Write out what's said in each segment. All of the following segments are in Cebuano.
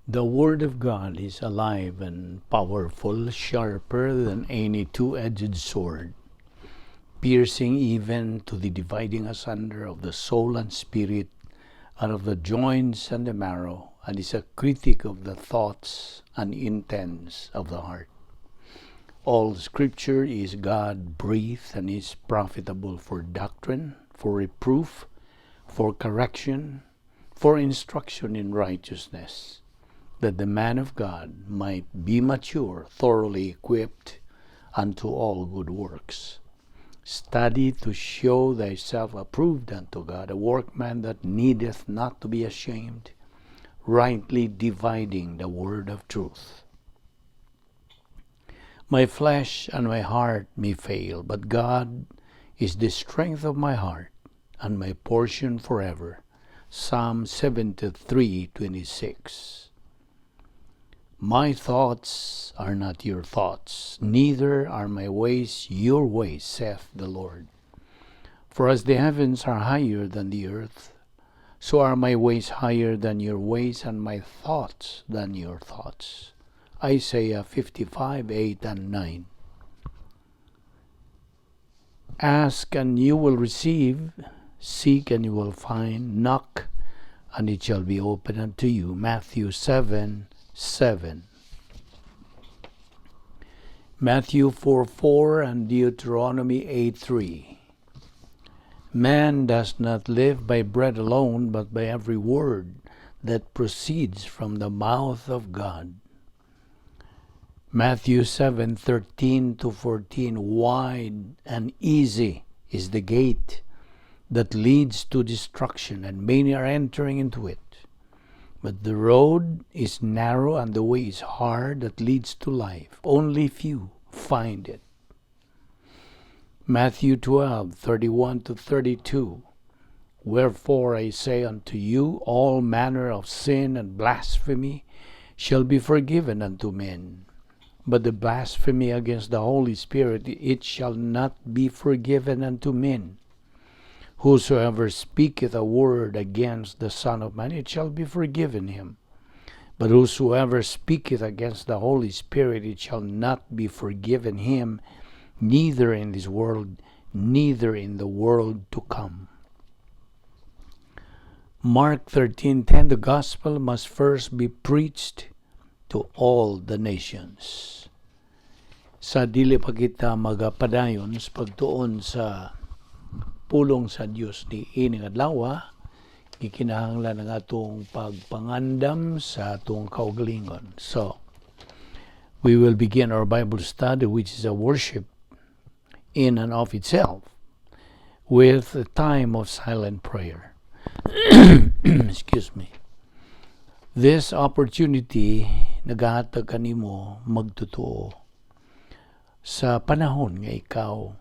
The Word of God is alive and powerful, sharper than any two-edged sword, piercing even to the dividing asunder of the soul and spirit, and of the joints and the marrow, and is a critic of the thoughts and intents of the heart. All Scripture is God breathed and is profitable for doctrine, for reproof, for correction, for instruction in righteousness, that the man of God might be mature, thoroughly equipped unto all good works. Study to show thyself approved unto God, a workman that needeth not to be ashamed, rightly dividing the word of truth. My flesh and my heart may fail, but God is the strength of my heart and my portion forever. Psalm 73:26. My thoughts are not your thoughts, neither are my ways your ways, saith the Lord. For as the heavens are higher than the earth, so are my ways higher than your ways, and my thoughts than your thoughts. Isaiah 55:8 and 9. Ask and you will receive, seek and you will find, knock and it shall be opened unto you. Matthew 7:7. Matthew 4:4 and Deuteronomy 8:3. Man does not live by bread alone, but by every word that proceeds from the mouth of God. Matthew 7:13 to 14. Wide and easy is the gate that leads to destruction, and many are entering into it. But the road is narrow and the way is hard that leads to life. Only few find it. Matthew 12:31 to 32. Wherefore I say unto you, all manner of sin and blasphemy shall be forgiven unto men. But the blasphemy against the Holy Spirit, it shall not be forgiven unto men. Whosoever speaketh a word against the Son of Man, it shall be forgiven him. But whosoever speaketh against the Holy Spirit, it shall not be forgiven him, neither in this world, neither in the world to come. Mark 13:10. The gospel must first be preached to all the nations. Sa dili pa kita magapadayon sa pagtuon sa pulong sa Dios ni ining adlaw, gikinahanglan ang atong pagpangandam sa atong kaugalingon. So, we will begin our Bible study, which is a worship in and of itself, with a time of silent prayer. Excuse me. This opportunity nagahatag kanimo magtotoo sa panahon nga ikaw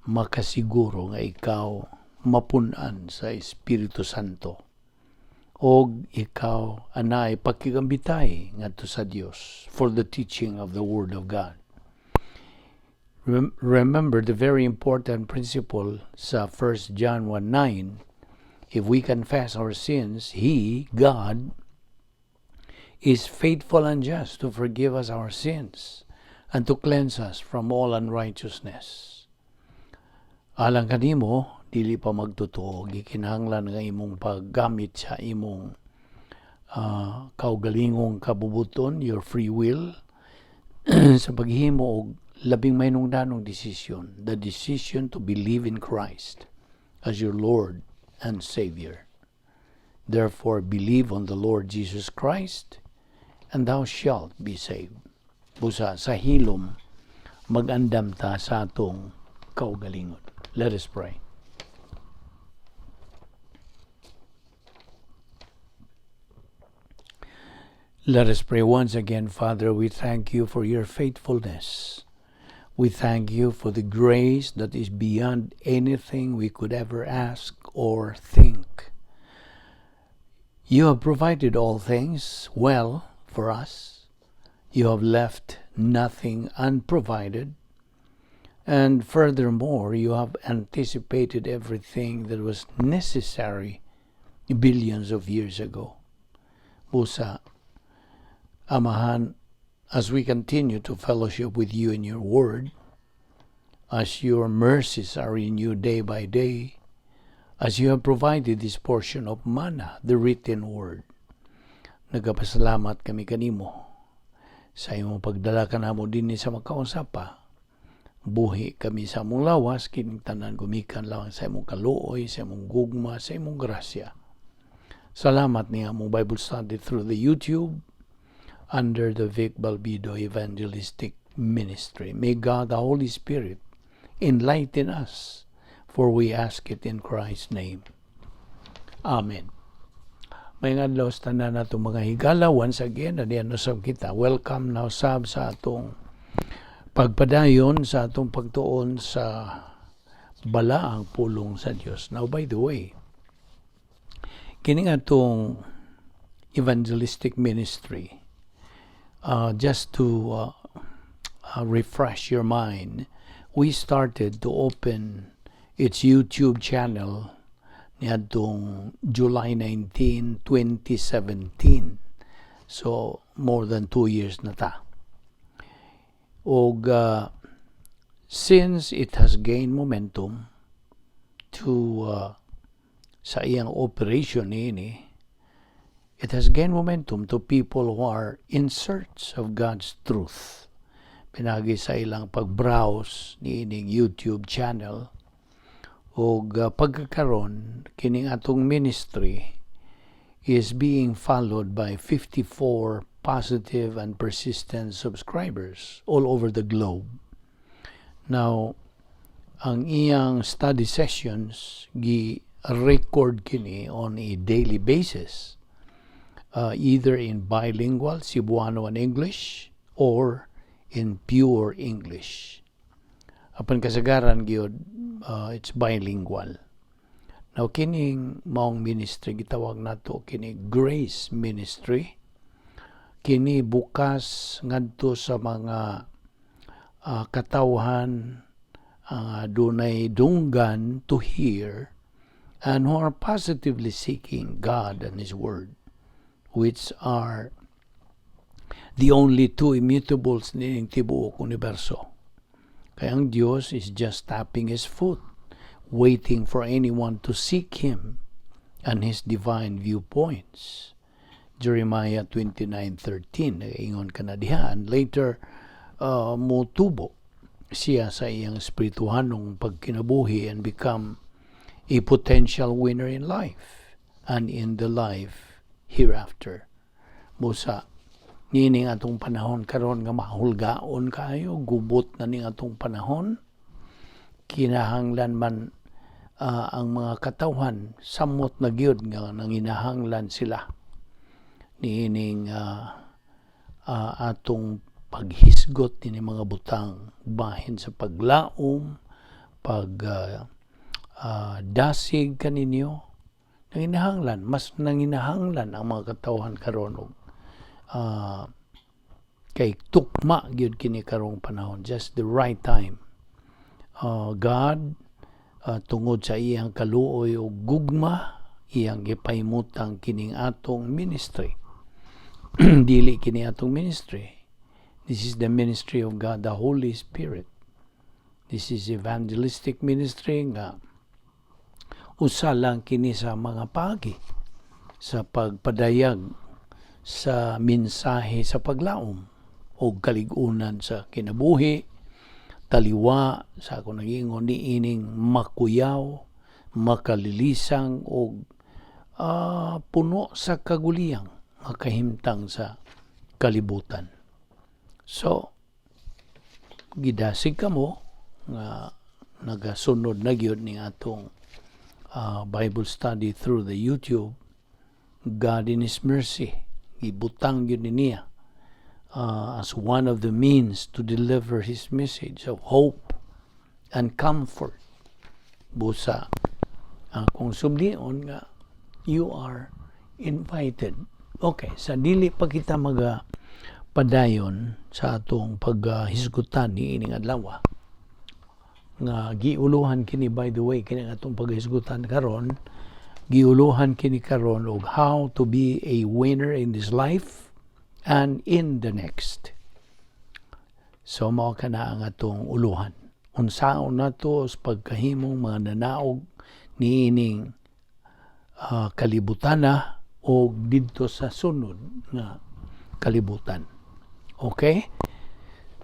makasiguro nga ikaw mapun-an sa Espiritu Santo og ikaw anay pakigambitay ngadto sa Dios for the teaching of the Word of God. Remember the very important principle sa 1 John 1:9. If we confess our sins, He, God, is faithful and just to forgive us our sins and to cleanse us from all unrighteousness. Alang kanimo, dili pa magtotoo, gikinahanglan nga imong paggamit sa imong kaugalingong kabubuton, your free will, sa paghimo og labing mahinungdanong desisyon, the decision to believe in Christ as your Lord and Savior. Therefore, believe on the Lord Jesus Christ, and thou shalt be saved. Busa sa hilom, magandam ta sa atong kaugalingon. Let us pray. Let us pray once again. Father, we thank you for your faithfulness. We thank you for the grace that is beyond anything we could ever ask or think. You have provided all things well for us. You have left nothing unprovided. And furthermore, you have anticipated everything that was necessary billions of years ago. Busa, Amahan, as we continue to fellowship with you in your word, as your mercies are renewed day by day, as you have provided this portion of manna, the written word, nagapasalamat kami kanimo sa imong pagdala kanamo dinhi sa makausapa. Buhi kami sa among lawas, kining tanan gumikan lang sa imong kaluoy, sa imong gugma, sa imong grasya. Salamat ni among Bible study through the YouTube under the Vic Balbido Evangelistic Ministry. May God, the Holy Spirit, enlighten us, for we ask it in Christ's name. Amen. Maayong adlaw sa tanan natong mga higala. Once again, adiyan usab kita. Welcome na usab sa atong pagpadayon sa atong pagtuon sa balaang pulong sa Dios. Now, by the way, kini atong evangelistic ministry, just to refresh your mind, we started to open its YouTube channel niadtong July 19, 2017. So, more than 2 years na ta. Og since it has gained momentum to sa iyang operation niini, it has gained momentum to people who are in search of God's truth. Pinagi sa ilang pag-browse niining YouTube channel ug pagkakaron, kining atong ministry is being followed by 54 positive and persistent subscribers all over the globe. Now, ang iyang study sessions gi record kini on a daily basis, either in bilingual Cebuano and English or in pure English. Apan kasagaran gyud it's bilingual. Now, kining maong ministry gitawag nato kini Grace Ministry. Kini bukas ngadto sa mga katawhan dunay dunggan to hear and who are positively seeking God and His Word, which are the only two immutables nining tibuok universo. Kaya ang Dios is just tapping His foot, waiting for anyone to seek Him and His divine viewpoints. Jeremiah 29:13 nagaingon ka na diha, and later motubo siya sa iyang espirituhanong pagkinabuhi and become a potential winner in life and in the life hereafter. Busa niining atong panahon karon nga mahulgaon kaayo, gubot na ning atong panahon, kinahanglan man ang mga katawhan, samot na gyud nga nanginahanglan sila niining atong paghisgot ini mga butang bahin sa paglaom, pag dasig kaninyo. Nanginahanglan, mas nanginahanglan ang mga katawhan karon og kay tukma gyud kini karong panahon, just the right time. God, tungod sa iyang kaluoy ug gugma, iyang gipahimutang kining atong ministry. Dili kini atong ministry. This is the ministry of God the Holy Spirit. This is evangelistic ministry nga usa lang kini sa mga paagi sa pagpadayag sa mensahe sa paglaom o kalig-unan sa kinabuhi, taliwa sa ako nagingon niining makuyaw, makalilisang og puno sa kaguliyang makahimtang sa kalibutan. So, gidasig kamo nga nagasunod na gyud ning atong Bible study through the YouTube. God in His mercy, gibutang gyud ni niya as one of the means to deliver His message of hope and comfort. Busa, akong sublion nga you are invited. Okay, sa dili pa kita maga padayon sa atong paghisgutan ni ining adlaw nga giuluhan kini, by the way, kini atong paghisgutan karon, giuluhan kini karon og how to be a winner in this life and and in the next. So mao kana ang atong uluhan. Unsaon nato sa pagkahimong mga nanaog niining kalibutana o didto sa sunod nga kalibutan. Okay?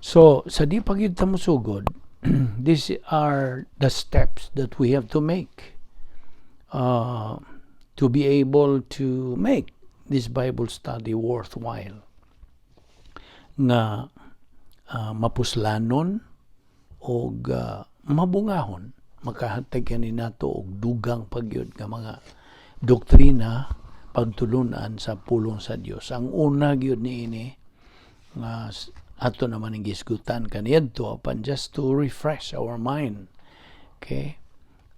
So, sa di pa gyud ta mosugod, these are the steps that we have to make to be able to make this Bible study worthwhile. Nga mapuslanon og mabungahon, makahatag kani nato og dugang pagyud nga mga doktrina, pagtulunan sa pulong sa Dios. Ang una gyud niini nga ato naman ang gisgutan kaniadto, apan just to refresh our mind. Okay?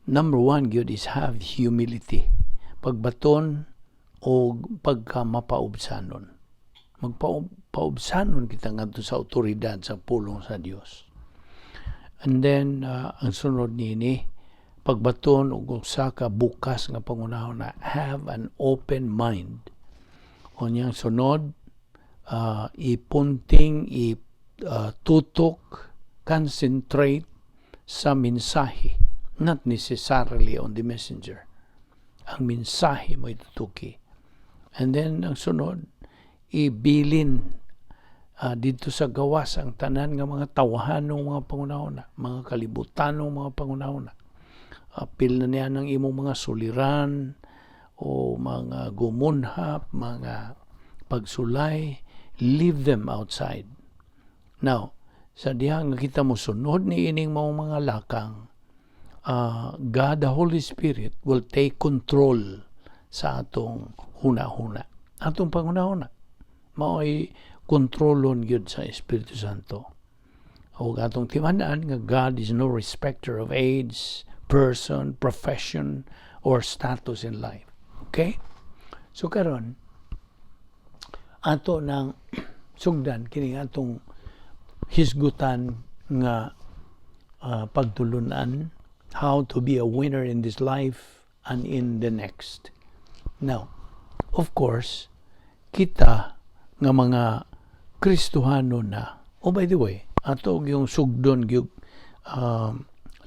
Number one gyud is have humility. Pagbaton og pagka mapaubsanon. Magpaubsanon kita ngadto sa otoridad sa pulong sa Dios. And then ang sunod niini, pagbaton og usa ka bukas nga panghunahuna, have an open mind. Unyang sunod, ipunting, itutok, concentrate sa mensahe, not necessarily on the messenger. Ang mensahe mo itutuki. And then ang sunod, ibilin didto sa gawas ang tanan nga mga tawahanong mga panghunahuna, mga kalibutanong mga panghunahuna. Apil na niya ng imong mga suliran o mga gumunhap, mga pagsulay, leave them outside. Now, sa diha nga kita mo sunod ni ining mga lakang, God the Holy Spirit will take control sa atong huna-huna. Atong panghuna-huna. Mao'y kontrolon gyud sa Espiritu Santo. O atong timan-an nga God is no respecter of age, person, profession, or status in life. Okay? So karon ato nang sugdan kini atong hisgutan nga pagtulunan, how to be a winner in this life and in the next. Now, of course, kita nga mga Kristohano na. Oh, by the way, ato yung sugdon gyud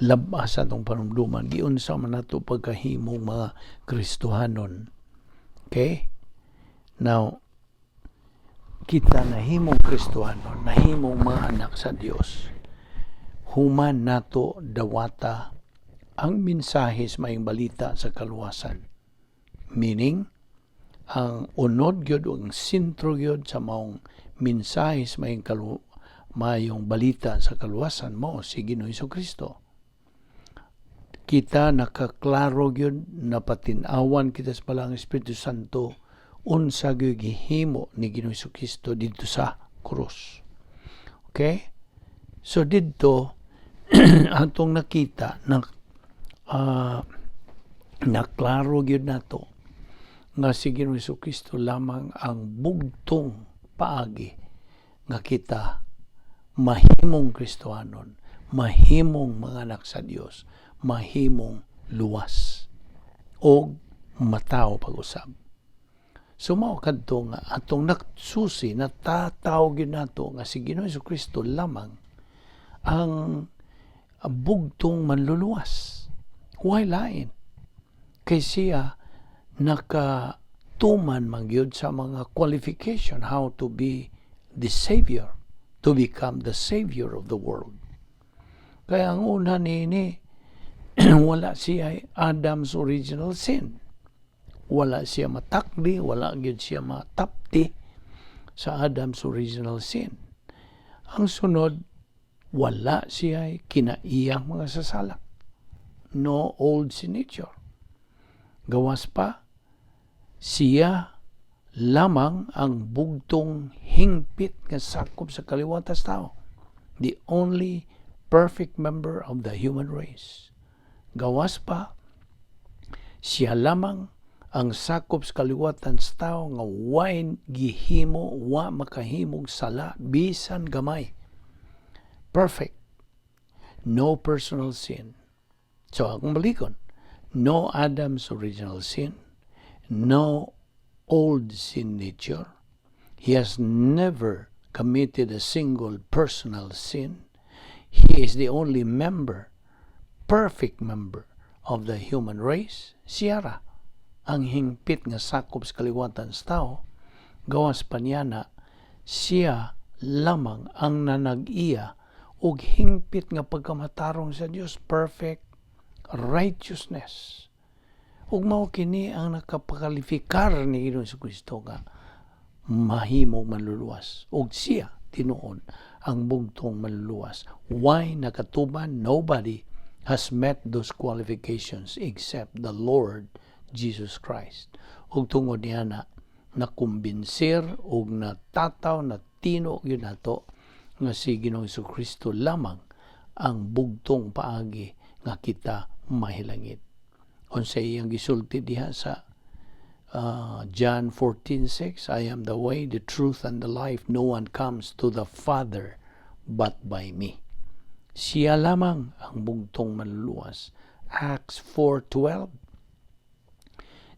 labas sa atong panumduman, giunsa man nato pagkahimong mga Kristohanon. Okay? Now, kita nahimong Kristohanon, nahimong mga anak sa Dios. Human nato dawata ang mensahe sa maayong balita sa kaluwasan. Meaning, ang unod gyud, ang sentro gyud sa maong mensahe sa maayong balita sa kaluwasan mao si Ginoong Kristo. Kita nakaklaro gyud, napatin-awan kita sa Balaang Espiritu Santo unsa gyud gihimo ni Ginoong Kristo didto sa krus. Okay? So didto atong nakita na naklaro gyud nato nga si Ginoong Kristo lamang ang bugtong paagi nga kita mahimong Kristohanon, mahimong mga anak sa Dios, mahimong luwas og matawo pag-usab. So mao kadto nga atong nagsusi, natataw gyud nato nga si Ginoong Kristo lamang ang bugtong manluluwas. Way lain. Kay siya nakatuman man gyud sa mga qualification how to be the savior, to become the savior of the world. Kaya ang una niini, wala siya Adam's original sin. Wala siya matakdi, wala gyud siya matapti sa Adam's original sin. Ang sunod, wala siya kinaiyang mga sasala. No old sin nature. Gawas pa, siya lamang ang bugtong hingpit nga sakop sa kaliwatan sa tao. The only perfect member of the human race. Gawas pa, siya lamang ang sakop sa kaliwatan sa tao nga way gihimo, wa makahimog sala, bisan gamay. Perfect. No personal sin. So, akong balikon, no Adam's original sin, no old sin nature. He has never committed a single personal sin. He is the only member, perfect member of the human race. Siya ra ang hingpit nga sakop sa kaliwatan sa tao. Gawas pa niya na siya lamang ang nanag-iya og hingpit nga pagkamatarong sa Dios, perfect righteousness. Ug mao kini ang nakapakwalifikar ni Ginoong Kristo nga mahimong manluluwas. Ug siya tinuod ang bugtong manluluwas. Why nakatuban? Nobody has met those qualifications except the Lord Jesus Christ. Ug tungod niya na nakumbinsir ug natataw na tino gyud nato nga si Ginoong Kristo lamang ang bugtong paagi nga kita mahilangit. Unsa iyang gisulti diha sa John 14:6, "I am the way, the truth, and the life. No one comes to the Father but by me." Siya lamang ang bugtong manluluwas. Acts 4:12,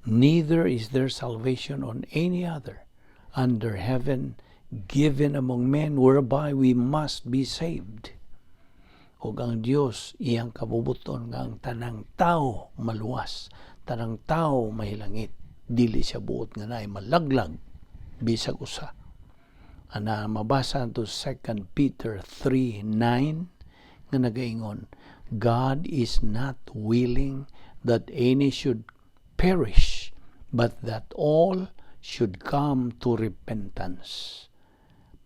"Neither is there salvation on any other under heaven given among men whereby we must be saved." Ug ang Dios, iyang kabubuton nga ang tanang tao maluwas, tanang tao mahilangit. Dili siya buot nga naay malaglag bisag usa. Ana mabasa to 2 Peter 3:9 nga nagaingon, "God is not willing that any should perish, but that all should come to repentance."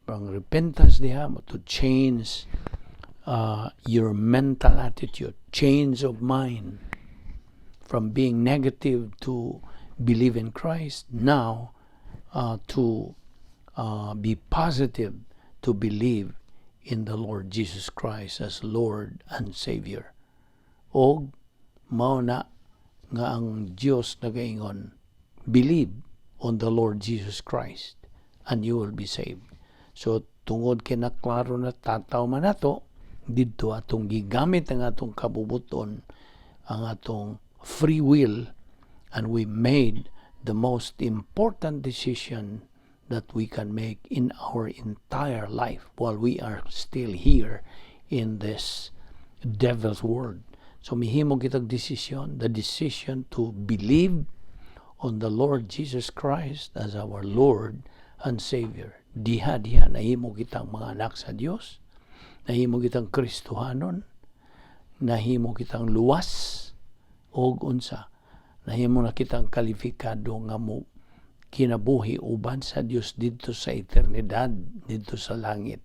Ang repentance diha mo to change your mental attitude, change of mind from being negative to believe in Christ, now to be positive to believe in the Lord Jesus Christ as Lord and Savior. Og mao na nga ang Dios nagaingon, "Believe on the Lord Jesus Christ and you will be saved." So tungod kay naklaro na tataw man nato didto, atong gigamit ang atong kabubuton, ang atong free will, and we made the most important decision that we can make in our entire life while we are still here in this devil's world. So mihimo kitag desisyon, the decision to believe on the Lord Jesus Christ as our Lord and Savior. Diha diha nahimo kitang mga anak sa Dios, nahimo kitang Kristohanon, nahimo kitang luwas og unsa, nahimo na kitang kalifikado nga mo kinabuhi uban sa Dios didto sa eternidad, didto sa langit.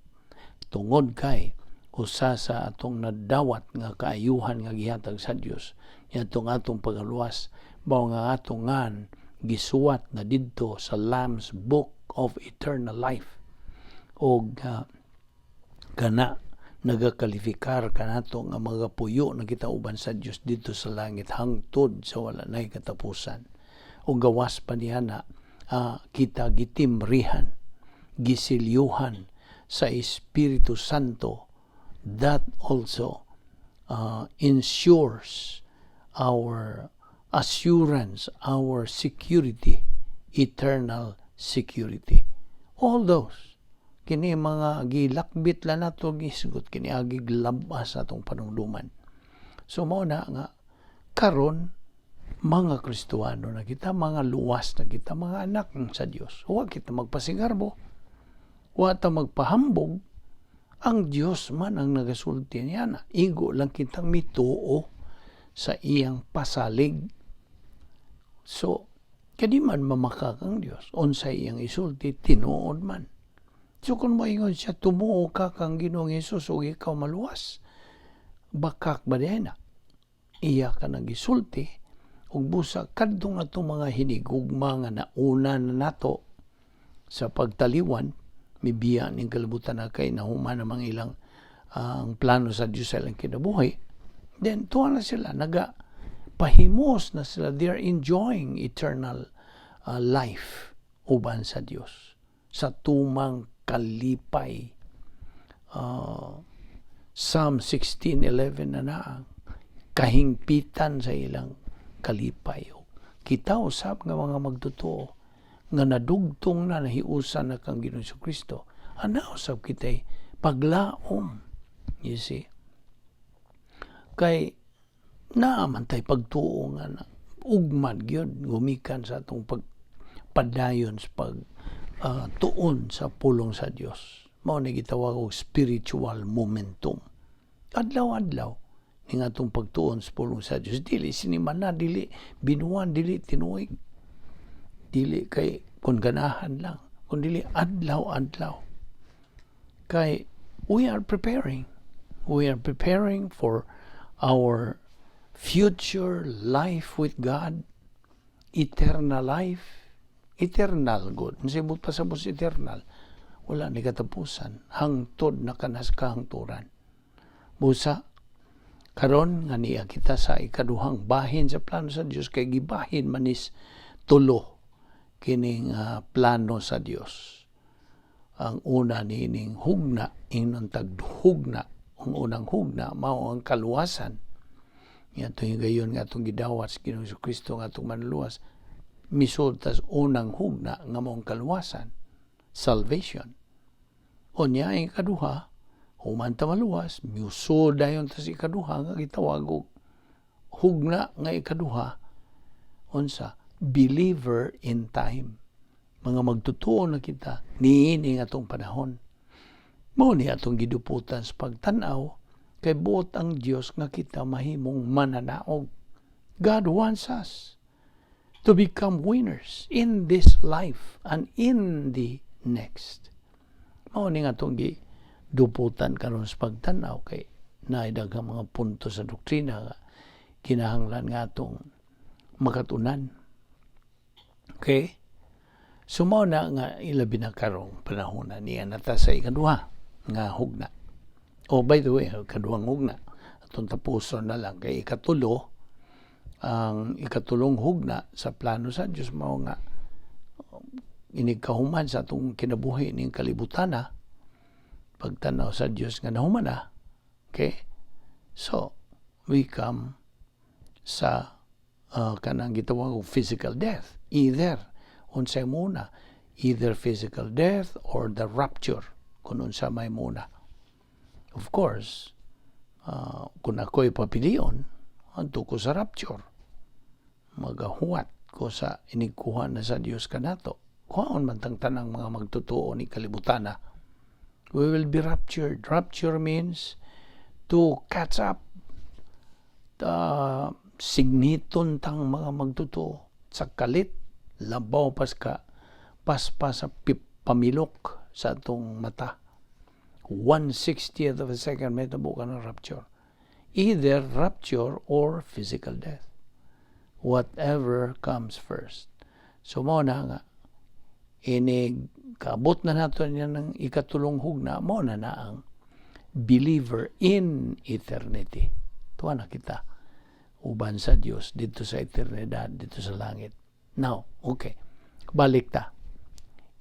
Tungod kay usa sa atong nadawat nga kaayuhan nga gihatag sa Dios niadtong atong pagaluwas mao nga atong ngan gisuwat na didto sa Lamb's Book of Eternal Life og kana nagakalifikar kanato nga magapuyo na kita uban sa Dios didto sa langit hangtod sa wala nay katapusan. Ug gawas pa niya na kita gitimbrihan, gisilyuhan sa Espiritu Santo. That also ensures our assurance, our security, eternal security. All those kini mga gilakbit lang nato, gisgot kini agig labas sa atong panumduman. So mao na nga karon mga Kristohano na kita, mga luwas na kita, mga anak sa Dios. Huwag kita magpasigarbo. Huwag ta magpahambog. Ang Dios man ang nagasulti niya na. Igo lang kitang mituo sa iyang pasalig. So, kadi man mamakak ang Dios. Unsay iyang isulti, tinuod man. So kung moingon siya, "Tumuo ka kang Ginoong Hesus ug ikaw maluwas," bakak ba diay na? Iya ka nagisulti, ug busa kadtong atong mga hinigugma nga nauna na nato sa pagtaliwan, mibiya ning kalibutan na kay nahuman namang ilang ang plano sa Diyos sa ilang kinabuhi, then tuwa na sila, naga pahimos na sila, they are enjoying eternal life uban sa Dios sa tumang kalipay. Psalm 16:11 na naa kahingpitan sa ilang kalipay. Kita usab nga mga magtotoo Nga nadugtong na, nahiusan na kang Ginoong Kristo. Ana usab kita'y paglaom. You see? Kay naa man tay pagtuo nga na ugmad gyud gumikan sa atong pagpadayon sa pag tuon sa pulong sa Dios. Mao ni gitawag og spiritual momentum. Adlaw-adlaw ning atong pagtuon sa pulong sa Dios, dili sinimana, dili binuan, dili tinuig, dili kay kun ganahan lang, kun dili adlaw-adlaw. Kay we are preparing. We are preparing for our future life with God, eternal life, eternal good. Sibot pa sa eternal, wala ni katapusan, hangtod na kanas kahangturan. Busa, karon nga niya kita sa ikaduhang bahin sa plano sa Dios, kay gibahin manis tulo kining plano sa Dios. Ang una niining hugna, ingnon tag hugna, ang unang hugna mao ang kaluwasan. Nga atong higayon nga atong gidawat sa Ginoong Kristo nga atong manluwas, misud tas unang hugna nga mao ang kaluwasan, salvation. Unya ang ikaduha, human ta maluwas, miusod dayon tas ikaduha nga gitawag og hugna nga ikaduha, unsa? Believer in time. Mga magtutuo na kita niini nga atong panahon. Mao ni atong giduputan sa pagtan-aw kay buot ang Dios nga kita mahimong mananaog. God wants us to become winners in this life and in the next. Mao ni nga atong giduputan karon sa pagtan-aw kay naay daghang mga punto sa doktrina nga kinahanglan nga atong makatunan. Okay? So mao na nga ilabi na karong panahon na niya nata sa ikaduha nga hugna. Oh, by the way, kaduhang hugna. Atong tapuson na lang kay ikatulo, ang ikatulong hugna sa plano sa Dios mao nga inig kahuman sa atong kinabuhi ning kalibutan na, pagtanaw sa Dios nga nahuman na. Okay? So, we come sa kanang gitawag og physical death. Either unsay muna, either physical death or the rapture, kung unsa may muna. Of course, kung ako'y papilion, adto ko sa rapture. Magahuwat ko sa inigkuha na sa Dios kanato. Kuhaon man tang tanang mga magtotoo ni kalibutan na. We will be raptured. Rapture means to catch up. Signiton tang mga magtotoo sa kalit, labaw pas ka paspas sa pamilok sa atong mata. 1/60th of a second may tabo ka ng rapture. Either rapture or physical death. Whatever comes first. So mao na nga inig kaabot na nato niya ng ikatulong hugna, mao na na ang believer in eternity. Tuwa na kita uban sa Dios dito sa eternidad, dito sa langit. Now, okay. Balik ta.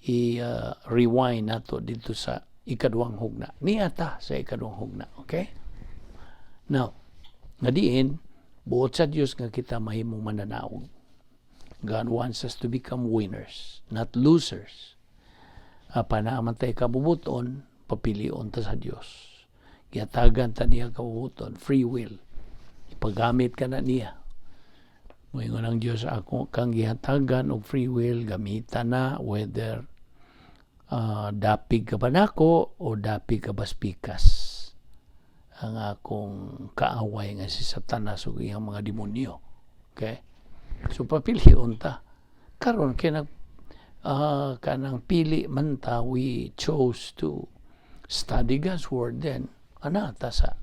I-rewind nato dito sa ikaduhang hugna. Niya ta sa ikaduhang hugna, okay? Now, nga diin, buot sa Dios nga kita mahimong mananaog. God wants us to become winners, not losers. Apan naa man tay kabubuton, papilion ta sa Dios. Gihatagan ta niya kabubuton, free will. Ipagamit ka na niya. Moingon ang Dios, "Ako kang gihatagan og free will, gamita na whether dapig ka ba nako o dapig ka ba pikas." Ang akong kaaway nga si Satanas ug iyang mga demonyo. Okay? So papilion ta. Karon kay nag kanang pili man ta, we chose to study God's word, then ana ta sa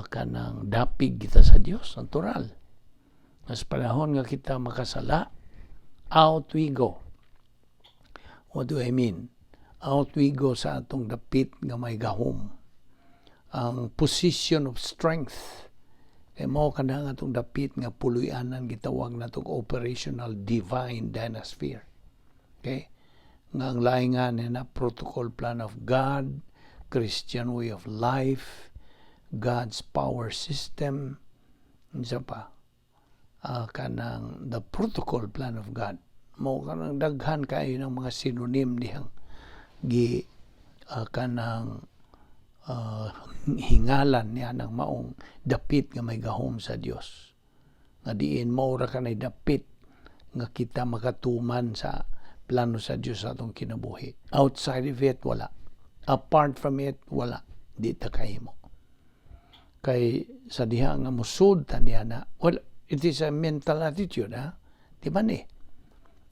kanang dapig kita sa Dios, natural. Mas panahon nga kita makasala, out we go. What do I mean? Out we go sa atong dapit nga may gahom. Ang position of strength. Kay mao kana nga atong dapit nga puloy-anan, gitawag natong operational divine dynasphere. Okay? Nga ang laing nga na protocol plan of God, Christian way of life, God's power system, isa pa, kanang the protocol plan of God. Mao kanang daghan kayo ng mga synonym dihang gi kanang hingalan niya ng maong dapit nga may gahom sa Dios. Nga diin mao ra kanay dapit nga kita makatuman sa plano sa Dios sa atong kinabuhi. Outside of it, wala. Apart from it, wala. Di ta kahimo. Kay sa diha nga musud ta niya na, well, it is a mental attitude, ha? Di ba ni?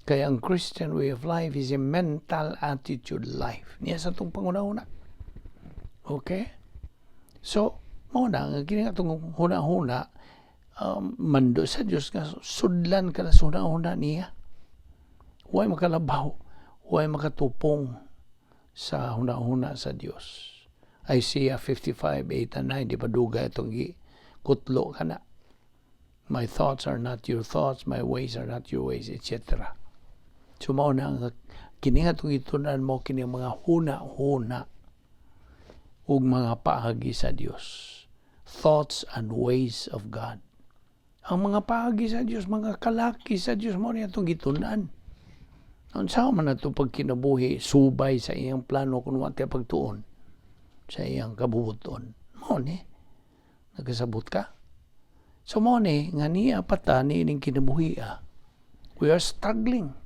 Kaya ang Christian way of life is a mental attitude life. Niya sa itong panguna-una. Okay? So, mao na, nga kini atong huna-huna, mando sa Diyos nga sudlan ka na sa huna-huna niya. Huwag makalabaw, huwag makatupong sa huna-huna sa Diyos. Isaiah 55, 8 and 9, di ba dugay itong kutlo ka na. "My thoughts are not your thoughts, my ways are not your ways," etc. So mao na nga kini nga itong itunan mo kini ang mga huna-huna ug mga paagi sa Dios. Thoughts and ways of God. Ang mga paagi sa Dios, mga kalaki sa Dios mao niya itong gitun-an. Unsa man ato pagkinabuhi subay sa iyang plano kung wa tay pagtuon sa iyang kabubuton? Mao ni. Nagkasabot ka? So mao ni nga niya pata ni ining kinabuhi ah. We are struggling.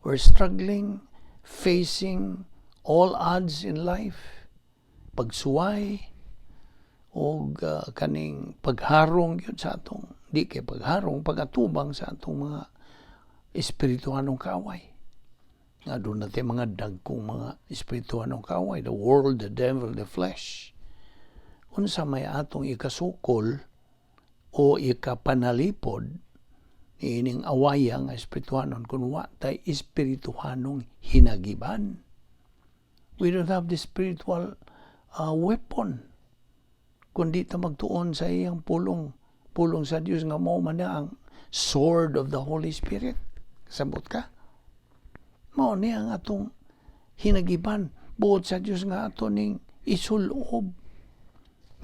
We're struggling, facing all odds in life. Pagsuway o kaning pagharong yun sa atong di kay pagharong, pagatubang sa atong mga espirituhanong kaaway. Nga doon natin mga dagkong mga espirituhanong kaaway, the world, the devil, the flesh. Unsa may atong ikasukol o ikapanalipod niining awaya nga espirituhanon kung wa tay espirituhanong hinagiban? We don't have the spiritual weapon. Kundi ta magtuon sa iyang pulong, pulong sa Dios nga mao man na ang sword of the Holy Spirit. Sabot ka? Mao ni ang atong hinagiban. Buot sa Dios nga ato ning isulob.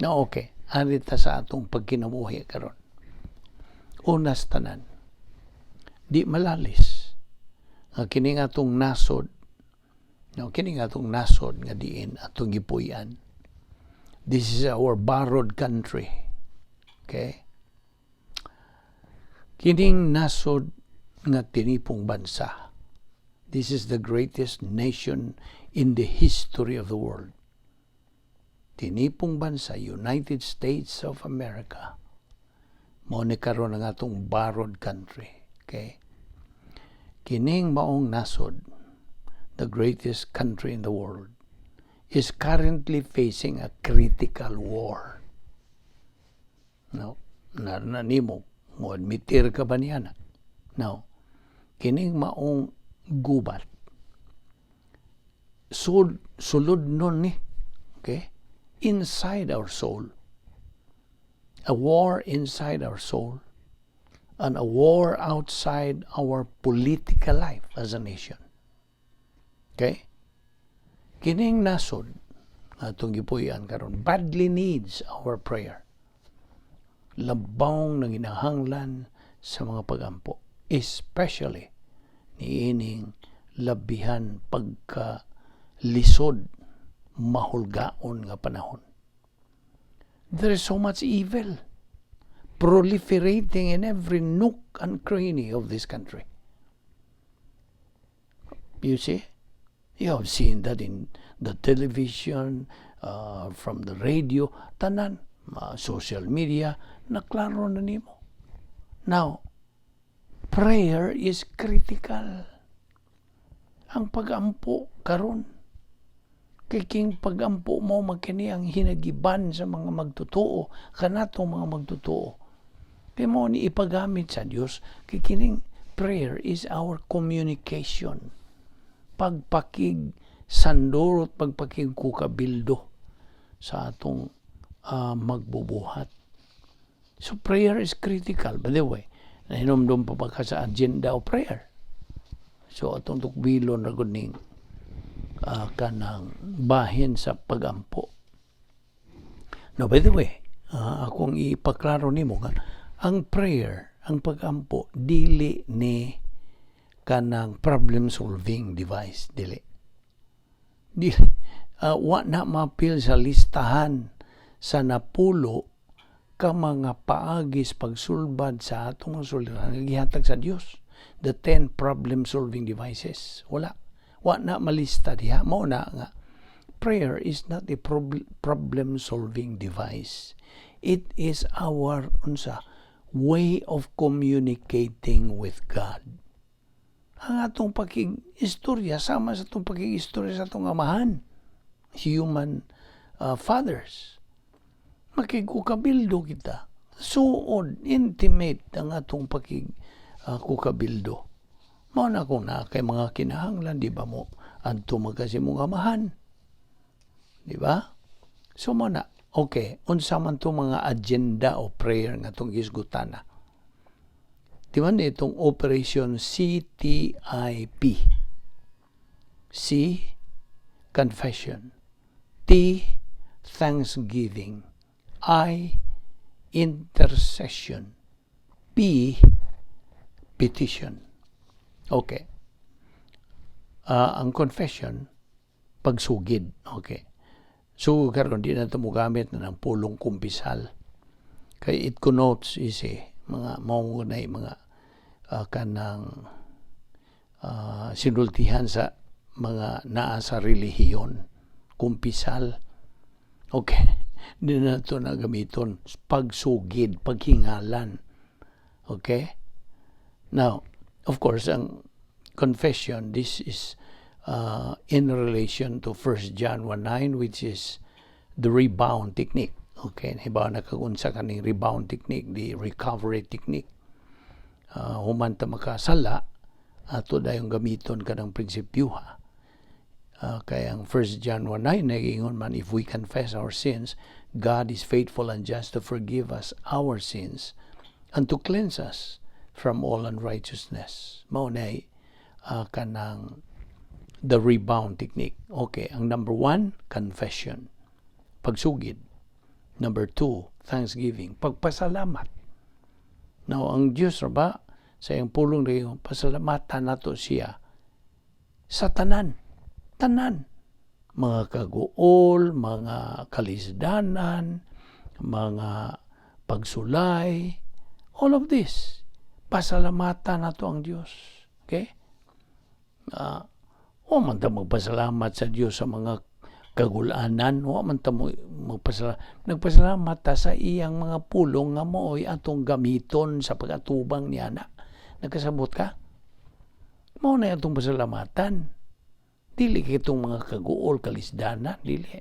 Na okay, ari ta sa atong pagkinabuhi karon. Unas tanan, di malalis nga kini nga atong nasod, no, kini nga atong nasod nga diin atong gipuy-an. This is our borrowed country. Okay? Kining nasod nga tinipong bansa. This is the greatest nation in the history of the world. Tinipong bansa, United States of America. Mao ni karon ang atong borrowed country. Okay? Kining maong nasod, the greatest country in the world, is currently facing a critical war. No, na na nimo mo admitir ka ba niya na? Now, kining maong gubat sulod nun ni, okay, inside our soul, a war inside our soul and a war outside our political life as a nation. Okay, kining nasod atong gipuy-an karon badly needs our prayer, labawng nanginahanglan sa mga pagampo, especially niining labihan pagka lisod mahulgaon nga panahon. There is so much evil proliferating in every nook and cranny of this country. You see? You have seen that in the television, from the radio, tanan, social media, naklaro na nimo. Now, prayer is critical. Ang pagampo karon, kay king pagampo mo magkini ang hinagiban sa mga magtotoo, kanatong mga magtotoo. Kay mo ni ipagamit sa Dios, kay kining prayer is our communication. Pagpakig sandurot, pagpakig kukabildo sa atong magbubuhat. So prayer is critical. By the way, nahinomdom pa ba ka sa agenda of prayer? So atong tukbilon ra gud ning kanang bahin sa pagampo. Now, by the way, akong ipaklaro nimo nga ang prayer, ang pagampo, dili ni kanang problem solving device, dili. Dili wa na maapil sa listahan sa 10 ka mga paagis pagsulbad sa atong mga suliranan nga gihatag sa Dios. The 10 problem solving devices. Wala. Wa na malista diha. Mao na nga prayer is not a problem solving device. It is our unsa way of communicating with God. Ang atong pakig-istorya sama sa atong pakig-istorya sa atong amahan, human fathers. Makigkukabildo kita. Suod, intimate ang atong pakig kukabildo. Mao na kung naa kay mga kinahanglan, di ba mo adto man ka sa imong amahan? Di ba? So mao na, okay, unsa man to mga agenda o prayer nga atong gisgutan na? Di ba itong Operation CTIP? C, confession. T, thanksgiving. I, intercession. P, petition. Okay. Ang confession, pagsugid. Okay. So, karon di na ito mo gamit na ng pulong kumpisal. Kay it connotes is eh, mga mao na mga kanang sinultihan sa mga naa sa relihiyon. Kumpisal. Okay. Di na ito na gamiton. Pagsugid, paghingalan. Okay? Now, of course, ang confession, this is in relation to 1 John 1:9, which is the rebound technique. Okay, hibaw na kag unsa kaning rebound technique, the recovery technique. Human ta makasala, ato dayong gamiton kanang prinsipyuha. Kay ang 1 John 1:9 nag-ingon man, "If we confess our sins, God is faithful and just to forgive us our sins and to cleanse us from all unrighteousness." Mao na kanang the rebound technique. Okay, ang number one, confession. Pagsugid. Number two, thanksgiving. Pagpasalamat. Now, ang Diyos ba, sa iyang pulong rin, pasalamatan nato siya sa tanan. Tanan. Mga kaguol, mga kalisdanan, mga pagsulay, all of this. Pasalamatan nato ang Diyos. Okay? Wa man ta magpasalamat sa Diyos sa mga kagulanan, wa man ta mo magpasalamat. Nagpasalamat ta sa iyang mga pulong nga mao'y atong gamiton sa pag-atubang niya na. Nagkasabot ka? Mao na atong pasalamatan. Dili kay itong mga kaguol, kalisdanan, dili.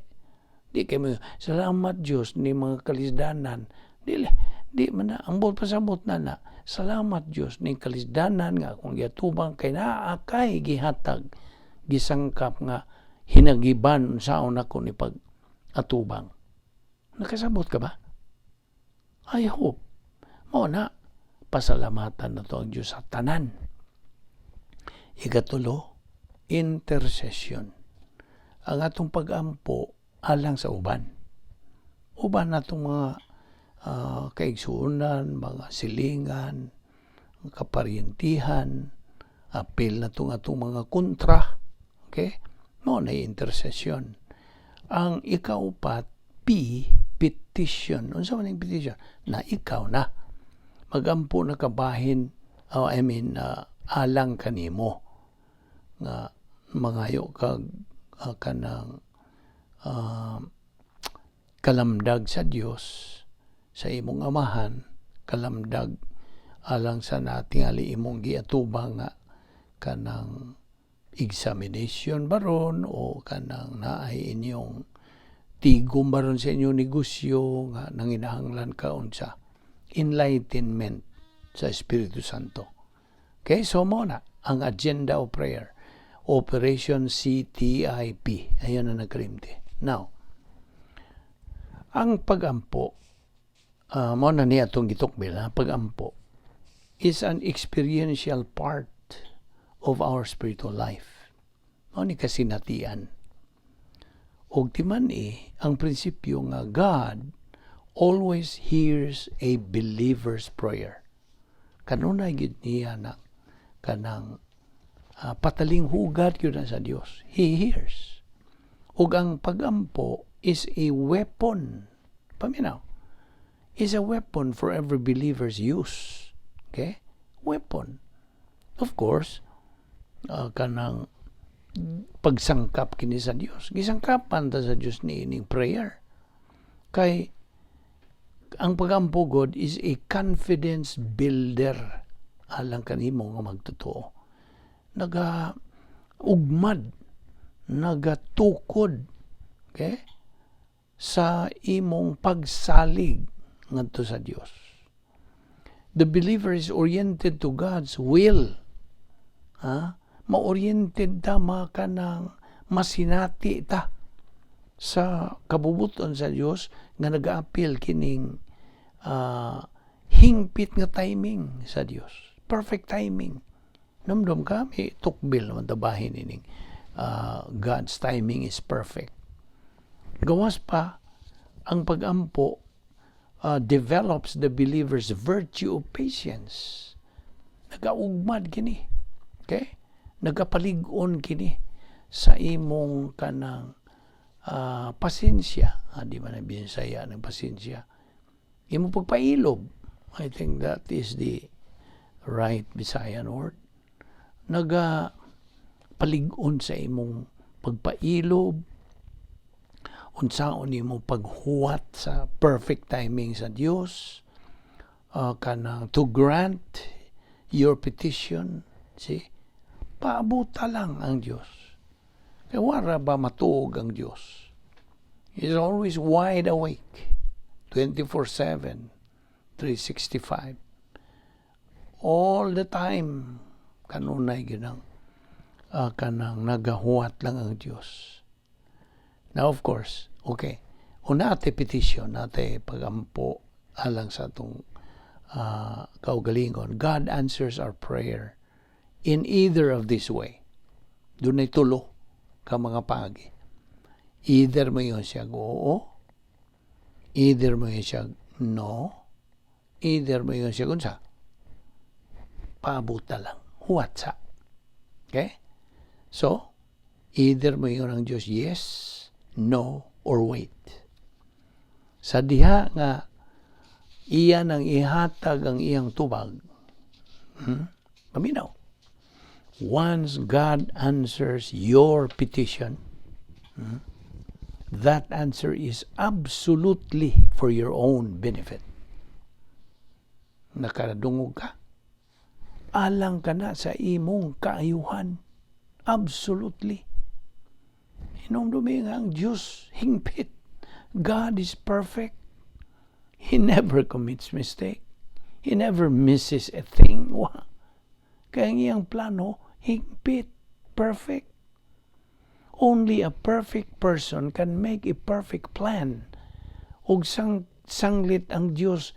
Di kay mo, "Salamat Diyos ni mga kalisdanan." Dili, di man na, ang buot pasabot na na, salamat Diyos ni kalisdanan nga akong giatubang kay naa kay gihatag, gisangkap nga hinagiban unsaon ako ni pag atubang. Nakasabot ka ba? I hope. Mao na, pasalamatan na to ang Diyos sa tanan. Ikatulo, intercession. Ang atong pag-ampo alang sa uban. Uban natong mga kaigsuonan, mga silingan, kaparyentihan, apil na itong atong mga kontra. Okay? Mao na intercession. Ang ikaupat, P, petition. Unsa man ang petition? Na ikaw na. Magampo na kabahin, oh, I mean, alang kanimo nga mangayo kag kanang kalamdag sa Dios sa imong amahan, kalamdag alang sa natingali imong giatubang nga kanang examination baron o kanang naay inyong tigom baron sa inyong negosyo nga nanginahanglan ka unsa enlightenment sa Espiritu Santo. Okay, so mao na ang agenda of prayer. Operation CTIP. Ayun na nagkalimti. Now, ang pagampo, mao na niya itong gitukbil, ha? Pagampo, is an experiential part of our spiritual life. Mao ni kasinatian. Og timan eh, ang prinsipyo nga God always hears a believer's prayer. Kanunay gid niya na kanang Patalinghugat gyud na sa Dios. He hears. Ug ang pagampo is a weapon. Paminaw. Is a weapon for every believer's use. Okay? Weapon. Of course, kanang pagsangkap kini sa Dios. Gisangkapan ta sa Dios ni ining prayer. Kay ang pagampo god is a confidence builder alang kanimo nga magtotoo. Naga ugmad, nagatukod, okay, sa imong pagsalig ngadto sa Dios. The believer is oriented to God's will. Ha? Ma-oriented ta, makanang masinati ta sa kabubuton sa Dios nga nagaapil kining hingpit nga timing sa Dios. Perfect timing. Namdom ka, may tukbil naman tabahin ining God's timing is perfect. Gawas pa, ang pagampo develops the believer's virtue of patience. Nagaugmad kini. Okay? Nagapalig-on kini sa imong kanang pasensya. Di ba na Bisaya ng pasensya? Imong pagpailob. I think that is the right Bisayan word. Naga palig-on sa imong pagpailob, unsaon nimo paghuwat sa perfect timing sa Dios, kanang to grant your petition. See, paabuta lang ang Dios kay wara ba matuog ang Dios. He is always wide awake, 24/7, 365, all the time. Kanunay ginang kanang nagahuwat lang ang Dios. Now, of course, okay, una ate petition, ate pagampo alang sa atong kaugalingon. God answers our prayer in either of this way. Dunay tulo ka mga paagi. Either moingon siya oo, either moingon siya no, either moingon siya unsa. Paabuta lang. Huwat sa. Okay? So, either moingon ang Diyos yes, no, or wait. Sa diha nga iya nang ihatag ang iyang tubag, Paminaw. Once God answers your petition, that answer is absolutely for your own benefit. Nakadungog ka? Alang ka na sa imong kaayuhan. Absolutely. Hinumdumi nga ang Diyos hingpit. God is perfect. He never commits mistake. He never misses a thing. Wa. Kaya ang iyang plano, hingpit, perfect. Only a perfect person can make a perfect plan. Ug sanglit ang Diyos,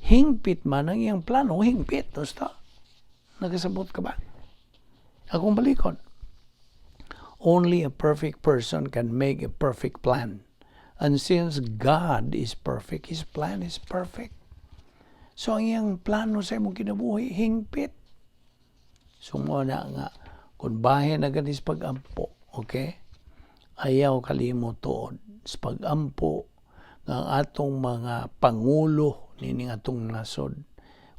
hingpit man ang iyang plano, hingpit. Basta, nakasabot ka ba? Akong balikon. Only a perfect person can make a perfect plan. And since God is perfect, His plan is perfect. So ang iyang plano sa imong kinabuhi, hingpit. So mo na nga, kung bahin na ganis pag-ampo, okay? Ayaw kalimot tuod sa pag-ampo nga ang atong mga pangulo nining atong nasod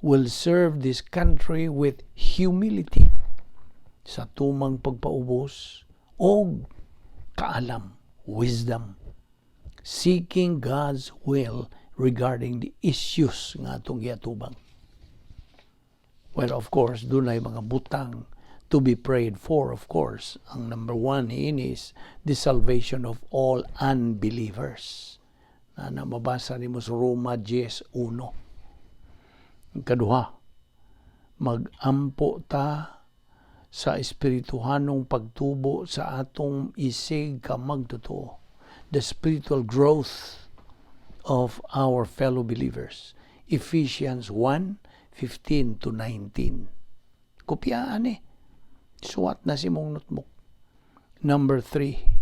will serve this country with humility sa tumang pagpaubos og kaalam, wisdom, seeking God's will regarding the issues nga atong giatubang. Well, of course, dunay mga butang to be prayed for, of course. Ang number one is the salvation of all unbelievers. Na mabasa nimo sa Roma 10:1. Ang kaduha, magampo ta sa espirituhanong pagtubo sa atong isig ka magtotoo. The spiritual growth of our fellow believers. Ephesians 1:15 to 19. Kopyaan eh. Suwat na sa imong notebook. Number three,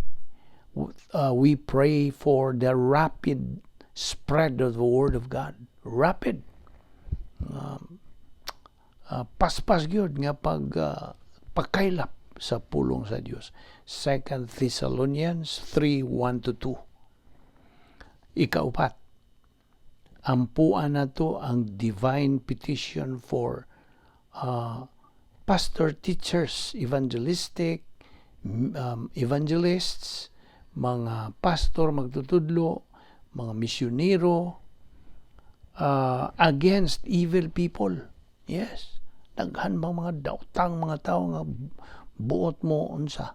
we pray for the rapid spread of the Word of God. Rapid. Paspas gyud nga pag pagkaylap sa pulong sa Dios. 2 Thessalonians 3:1-2. Ikaupat, ampuan nato ang divine petition for pastor teachers, evangelistic, evangelists, mga pastor magtutudlo, mga misyonero, against evil people. Yes. Daghan bang mga daotang mga tao nga buot mo unsa,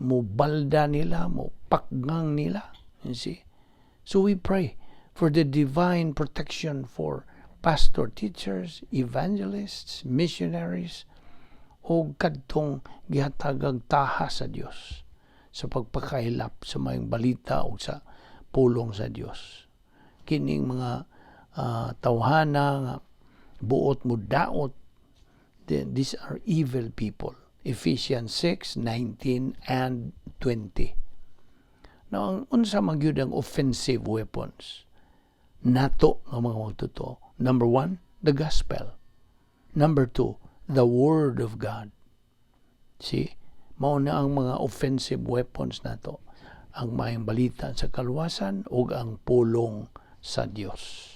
mo balda nila, mo pakgang nila. You see? So we pray for the divine protection for pastor teachers, evangelists, missionaries, o kadtong gihatagag taha sa Dios sa pagpakailap sa maayong balita o sa pulong sa Dios. Kining mga tawhana nga buot mo daot, these are evil people. Ephesians 6, 19 and 20. Now, ang unsa man gyud ang offensive weapons nato nga mga magtotoo? Number one, the gospel. Number two, the word of God. See? Mao na ang mga offensive weapons nato. Ang maayong balita sa kaluwasan ug ang pulong sa Dios.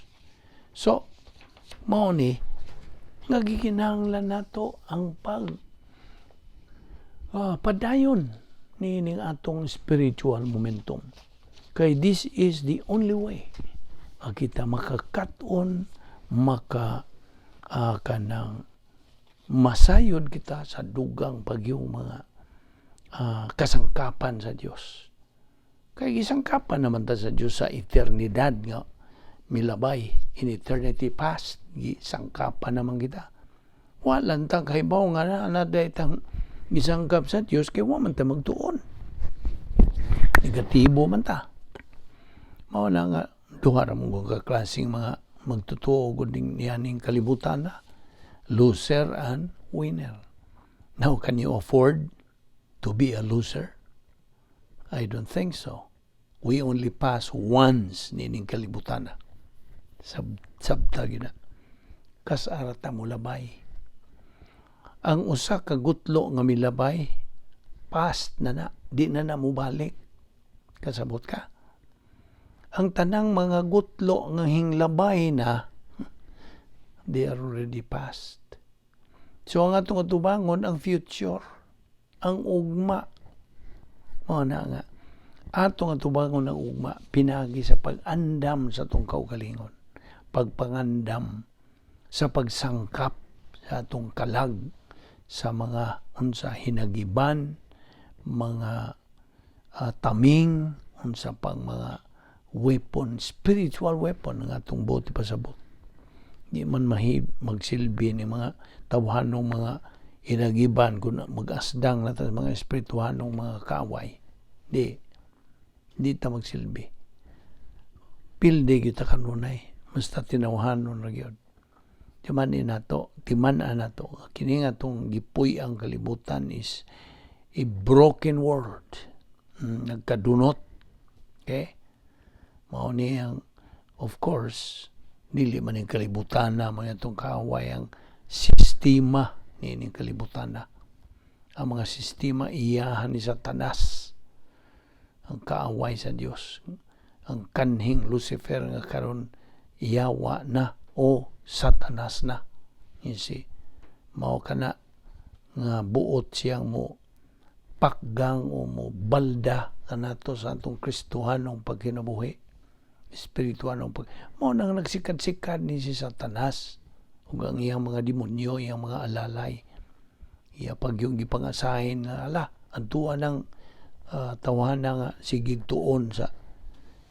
So, mao ni nga gikinahanglan nato ang pag padayon niining atong spiritual momentum. Kay this is the only way nga kita makakat-on, maka kanang masayod kita sa dugang pagyong mga kasangkapan sa Dios. Kay gisangkapan naman ta sa Dios sa eternidad nga milabay, in eternity past, gisangkapan naman kita. Wala ta kahibaw nga na tang gisangkap sa Dios kay wa man ta magtuon. Negatibo man ta. Mao na nga duha ra mo ka klaseng mga magtotoo gud ning nianing kalibutan na. Loser and winner. Now, can you afford to be a loser? I don't think so. We only pass once nining kalibutan na. Sabta gina. Kas-a ra ta molabay. Ang usa ka gutlo nga milabay, past na na, di na na mobalik. Kasabot ka? Ang tanang mga gutlo nga hinglabay na, they are already past. So ang atong atubangon, ang future, ang ugma. Mao na nga atong atubangon ang ugma pinagi sa pag-andam sa atong kaugalingon, pagpangandam sa pagsangkap sa atong kalag sa mga unsa, hinagiban, mga taming, unsa pang mga weapon, spiritual weapon nga atong buot ipasabot. Di man mahi magsilbi ni mga tawhanong mga hinagiban kung mag-asdang na ta sa mga espirituhanong mga kaaway. Di ta magsilbi. Pildi kita kanunay, basta tinawhanon ra gyud. Timan nato, timan-an nato. Kini nga atong gipuy ang kalibutan is a broken world. Nagkadunot. Okay? Mao ni ang, of course, dili man yung kalibutan na mga itong kaaway, ang sistema ni kalibutan na. Ang mga sistema iyahan ni Satanas, ang kaaway sa Dios, ang kanhing Lucifer nga karon yawa na o Satanas na. You see, mao kana nga buot siyang mo pakgang o mo balda kanato sa atong Kristohanong pagkinabuhi, espirituhanong pag mao nang nagsikad-sikad ni si Satanas ug ang iyang mga demonyo, iyang mga alalay, iya pag yung gipangasahin nga ala ang tuwa ng tawhana nga sigig tuon sa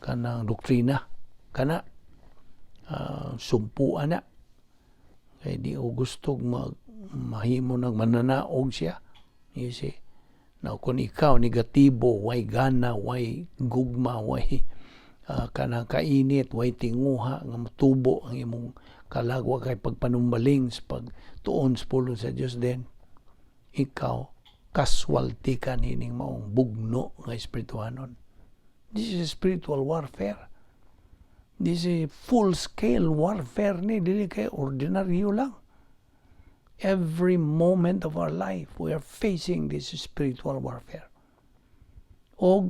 kanang doktrina kana, sumpuan na kay di o gusto mag mahimo nang mananaog siya, you see. Now, kung ikaw negatibo, way gana, way gugma, way kanang kainit, way tinguha nga matubo ang imong kalagwa kay pagpanumbaling sa pagtuon sa pulong sa Dios, then ikaw casualty ka nining maong bugno nga espirituhanon. This is spiritual warfare. This is full scale warfare ni, dili kay ordinaryo lang. Every moment of our life, we are facing this spiritual warfare. O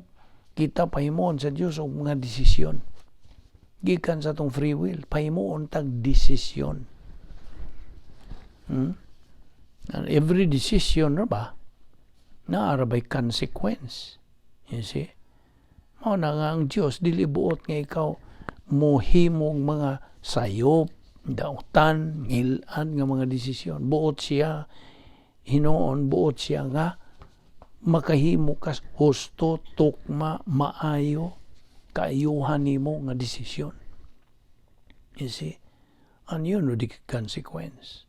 kita pahimuon sa Dios og mga desisyon. Gikan sa atong free will, pahimuon tag desisyon. And every decision ra ba, naa ra bay consequence. You see? Mao na nga ang Dios dili buot nga ikaw mohimong mga sayop, dautan, ngil-ad nga mga desisyon. Buot siya, hinuon, buot siya nga makahimo kas husto, tukma, maayo, kaayuhan nimo nga desisyon. You see? And you know the consequence.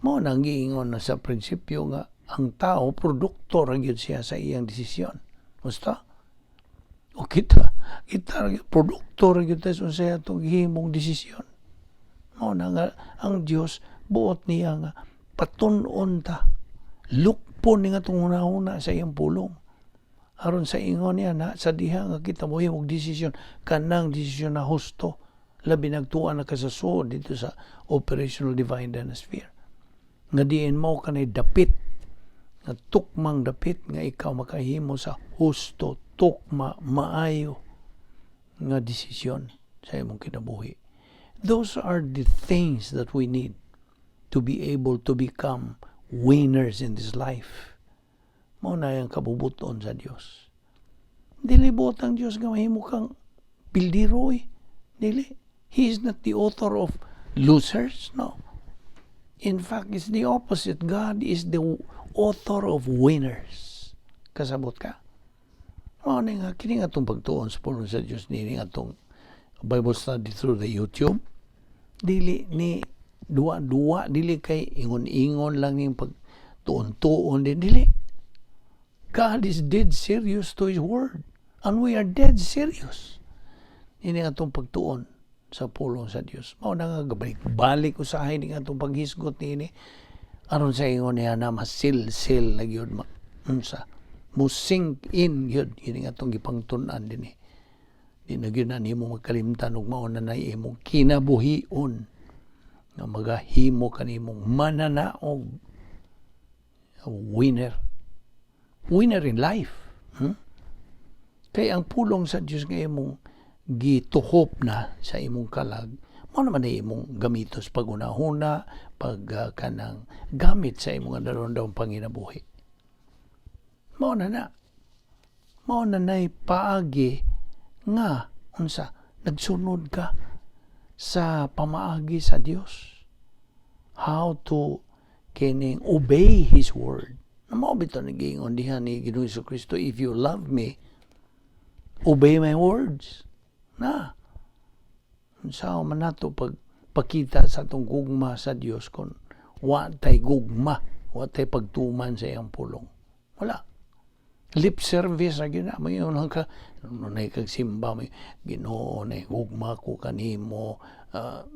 Mao nang giingon na sa prinsipyo nga ang tao, produkto ra gyud siya sa iyang desisyon. Basta? O kita produkto ra gyud ta sa unsay atong gihimong desisyon. Mao na nga ang Dios buot niya nga patun-on ta. Lukpon ni nga atong hunahuna sa iyang pulong. Aron sa ingon niya na sa diha nga kita mohimog desisyon, kanang desisyon na husto, labi nagtuan na ka sa suod dito sa operational divine dynasphere. Nga diin mo kanay dapit, nga tukmang dapit nga ikaw makahimo sa husto, tukma, maayo nga desisyon sa imong kinabuhi. Those are the things that we need to be able to become winners in this life. Mao na yung kabubuton sa Dios. Dili buot ang Dios nga mahimo kang bildiro eh. Dili. He is not the author of losers. No. In fact, it's the opposite. God is the author of winners. Kasabot ka? Mao ni nga kini nga atong pagtuon sa pulong sa Dios, nini atong Bible study through the YouTube. Dili ni duwa-duwa, dili kay ingon-ingon lang ning pag tuon-tuon din, dili. God is dead serious to His word. And we are dead serious. Ini atong pagtuon sa pulong sa Dios. Mao na nga gabalik-balik usahay ni atong paghisgot niini aron sa ingon niya na masilsil na gyud, ma, unsa, mo sink in gyud kini atong gipangtun-an dinhi. Di na gyud na nimo magkalimtan ug mao na nay imong kinabuhion nga magahimo kanimong mananaog, winner, winner in life. Kay ang pulong sa Dios nga imong gituhop na sa imong kalag, mao naman na imong gamitos pagunahuna, pag kanang gamit sa imong adlaw panginabuhi. Mao na na. Mao na nay paagi nga unsa, nagsunod ka sa pamaagi sa Dios. How to kining obey His word. Na mao bitaw nagiingon diha ni Ginoong Kristo, "If you love me, obey my words." Na. Unsa man nato pagpakita sa atong gugma sa Dios kung wa tay gugma, wa tay pagtuman sa iyang pulong? Wala. Lip service ra gyud na. Mayon lang ka, nunay kag simba, may Ginoo, nay gugma ko kanimo.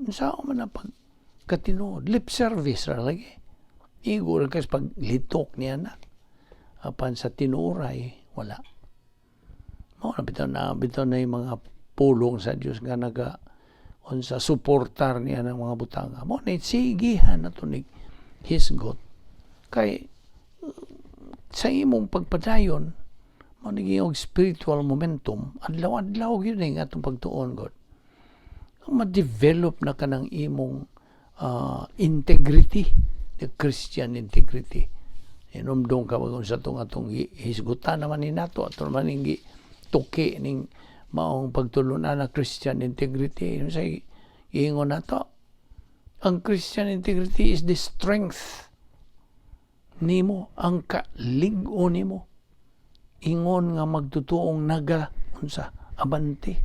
Unsa man na pag katinuod? Lip service ra lagi. Igo ra kas paglitok niya na. Apan sa tinuoray, wala. Mao na bitaw na yung mga pulong sa Dios nga naga unsa, suportar niya ng mga butanga. Mao na sigihan na to ni hisgot. Kay sa imong pagpadayon, mao ni og spiritual momentum, adlaw-adlaw gyud ni atong pagtuon god. Ma-develop na ka ng imong integrity, the Christian integrity. Inumdong ka bagon sa atong hisgutan naman ni nato, ato naman ning tuki ning maong pagtulunan na Christian integrity. Sa ingon nato, ang Christian integrity is the strength nimo, ang kalig-o nimo ingon nga magtutuong naga unsa, abante,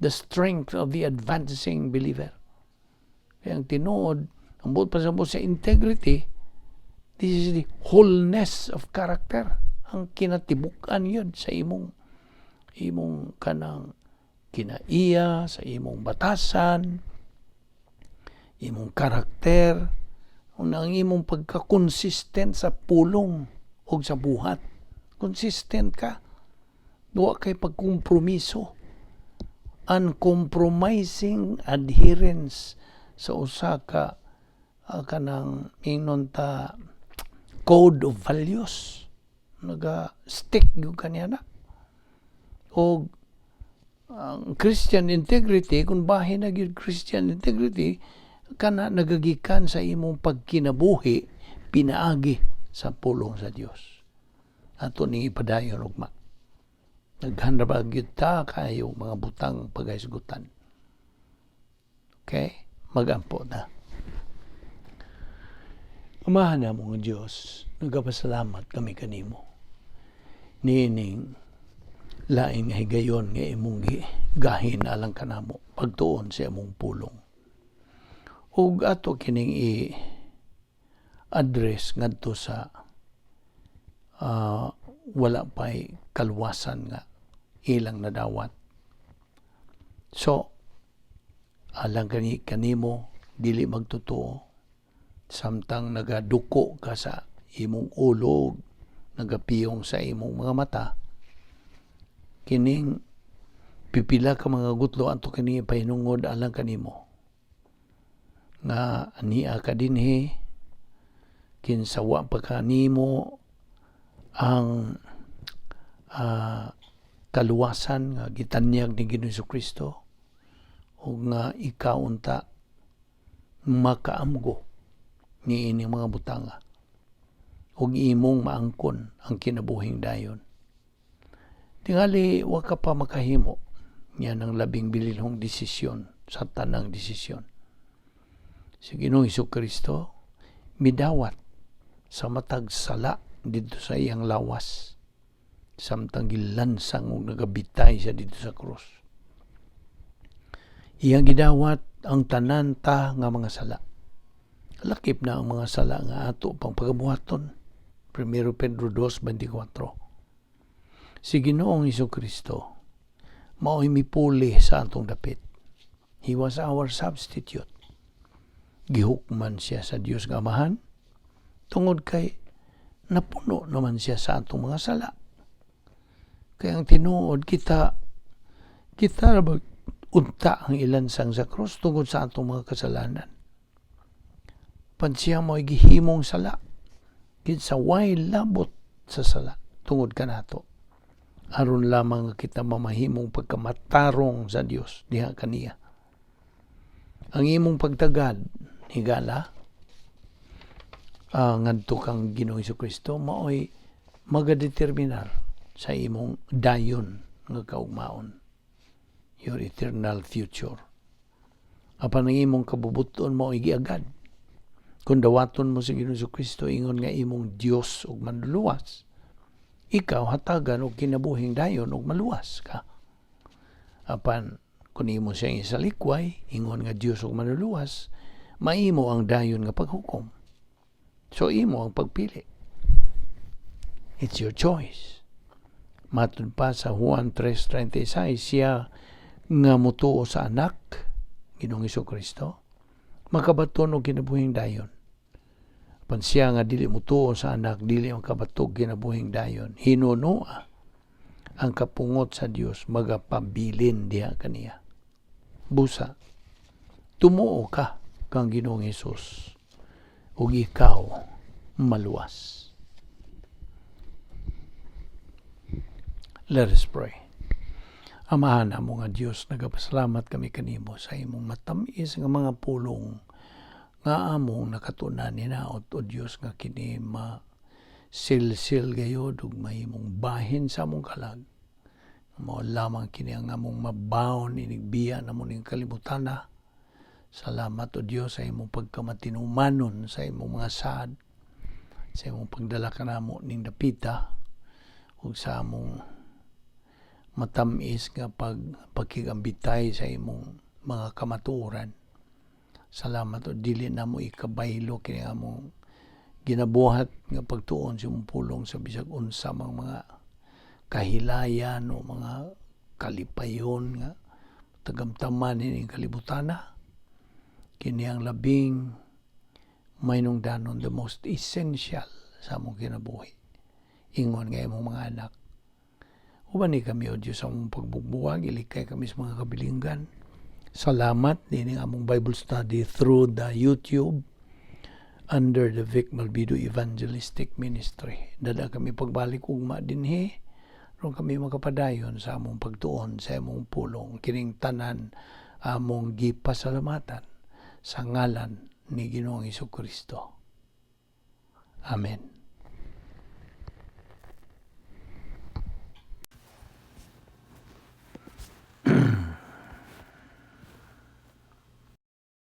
the strength of the advancing believer. Kaya ang tinuod, ang buot pasabot sa integrity, this is the wholeness of character, ang kinatibuk-an yun sa imong kanang kinaiya, sa imong batasan, imong karakter, ang imong pagka-consistent sa pulong o sa buhat. Consistent ka. Wa kay pagkompromiso. Uncompromising adherence sa usa ka kanang ingnon ta code of values, naga stick gyud kaniya na. Og ang Christian integrity, kung bahin na gyud Christian integrity, kana nagagikan sa imong pagkinabuhi pinaagi sa pulong sa Dios. Ato ning ipadayon ugma. Daghan ra ba gyud ta kayo mga butang paghisgutan. Okay? Magampo na. Amahan namo nga Dios, nagapasalamat kami kanimo. Niining lain nga higayon nga imong gahin alang kanamo pagtuon sa imong pulong. Ug ato kining i address ngadto sa wala pa'y kaluwasan nga ilang nadawat. So, alang kani kanimo dili magtotoo samtang nagaduko ka sa imong ulo, nagapiyong sa imong mga mata, kining pipila ka mga gutlo ato kini pahinungod alang kanimo nga ania ka dinhi, kinsa wa pa kanimo ang kaluwasan nga gitanyag ni Ginoong Kristo ug nga ikaw unta makaamgo niini mga butanga ug imong maangkon ang kinabuhing dayon. Tingali wa ka pa makahimo niya ng labing bilinhong desisyon sa tanang desisyon. Si Ginoong Kristo midawat sa matag sala didto sa iyang lawas samtang gilansang ug nagabitay siya didto sa krus. Iyang gidawat ang tanan ta nga mga sala. Lakip na ang mga sala nga ato pang pagabuhaton. 1 Pedro 2:24. Si Ginoong Kristo mao'y mipuli sa atong dapit. He was our substitute. Gihukman siya sa Dios nga Amahan tungod kay napuno naman siya sa atong mga sala. Kaya ang tinuod, kita ra ba unta ang ilansang sa krus tungod sa atong mga kasalanan. Pan siya mo'y gihimong sala. Kinsa way labot sa sala tungod kanato. Aron lamang nga kita mamahimong pagkamatarong sa Dios diha kaniya. Ang imong pagtagad, higala, ngadto kang Ginoong Kristo maoy magadeterminar sa imong dayon nga kaugmaon, your eternal future. Apan ang imong kabubuton maoy giagad. Kung dawaton mo si Ginoong Kristo ingon nga imong Dios ug Manluluwas, ikaw hatagan og kinabuhing dayon ug maluwas ka. Apan kung imo siyang isalikway ingon nga Dios ug Manluluwas, maimo ang dayon nga paghukom. So imo ang pagpili. It's your choice. Matud pa sa Juan 3:36, siya nga mutuo sa Anak, Ginoong Kristo, makabaton og kinabuhing dayon. Apan siya nga dili mutuo sa Anak, dili makabato og kinabuhing dayon. Hinunoa ang kapungot sa Dios magapabilin diha kaniya. Busa, tumuo ka kang Ginoong Hesus ug ikaw maluwas. Let us pray. Amahan namo nga Dios, nagapasalamat kami kanimo sa imong matamis nga mga pulong nga among nakatunan hinaot, o Dios, nga kini ma silsil gayod ug mahimong bahin sa among kalag. Mao lamang kini ang among mabawon inig biya namo ning kalibutana. Salamat, o Dios, sa imong pagkamatinumanon sa imong mga saad, sa imong pagdala kanamo ning dapita ug sa among matamis nga pagkigambitay sa imong mga kamatuoran. Salamat o dili namo ikabaylo kini among ginabuhat nga pagtuon sa imong pulong sa bisag unsa mang mga kahilayan o mga kalipayon nga tagamtaman ining kalibutana. Kini ang labing mahinungdanon, the most essential sa among kinabuhi ingon nga imong mga anak. Uban ni kami, O Diyos, sa among pagbugbuwag, ilikay kami sa mga kabilinggan. Salamat nining among Bible study through the YouTube. under the Vic Malvido Evangelistic Ministry. Dad-a kami pagbalik ugma dinhi aron kami makapadayon sa among pagtuon sa imong pulong. Kining tanan among gipasalamatan sa ngalan ni Ginoong Kristo. Amen.